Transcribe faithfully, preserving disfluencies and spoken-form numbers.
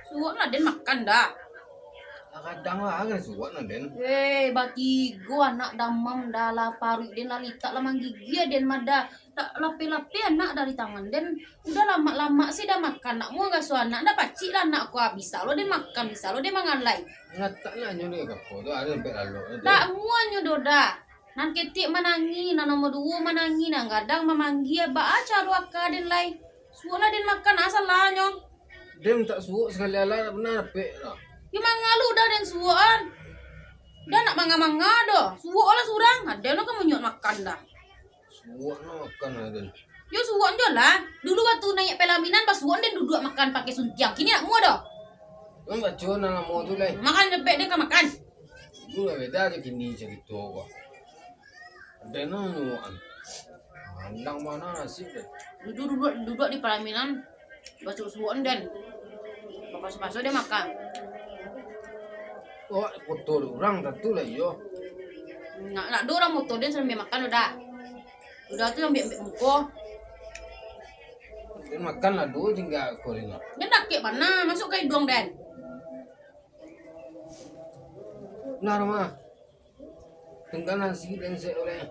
Suok lah den makan dah. Kadang lah kan suok nah den. Eh, batigo anak damam dah lah, paruik den lah litak lah, manggigia den mah dah. Tak lapeh-lapeh anak dari tangan den. Udah lamak-lamak sih dah makan. Nak mua gaso anak, dah pacik lah anak ko. Bisa lo den makan, bisa lo den mangalai. Ngatak lah nyo ni kapo tu, ada sampai lalok tu. Tak mua nyo doh dah. Nan ketek manangih, nan nomor duo manangih, nan gadang mamanggia, baa caro aka den lai. Suok lah den makan, ah, salahnyo. Den tak suok sakali alah, tak pernah dapek lah. Yo mangalu dah den suok an. Dah nak manga-manga doh. Suok lah surang, ado no kamu nyuak makan dah. Suok no makan lah den. Yo suok jo lah. Dulu waktu naiak pelaminan, basuok den duduak makan pakai suntiang. Kini nak mua doh. Kan baco nan lamo tu lai. Makan dapek den ka makan. Dulu lah beda jo kini carito ko. Ado no nyuok an. Mandang mana nasib deh. Dulu duduak, duduak di palaminan, basuok-suok den. Papaso-paso den makan. Oh, foto urang tantu lah iyo. Nak, nak do urang foto den sambil makan udah. Udah tu ambiak-ambiak muko. Den makan lah do tingga ko den. Den dakek bana, masuk ka iduang den. Nah, rumah. Tunggang nasi den sek oleh.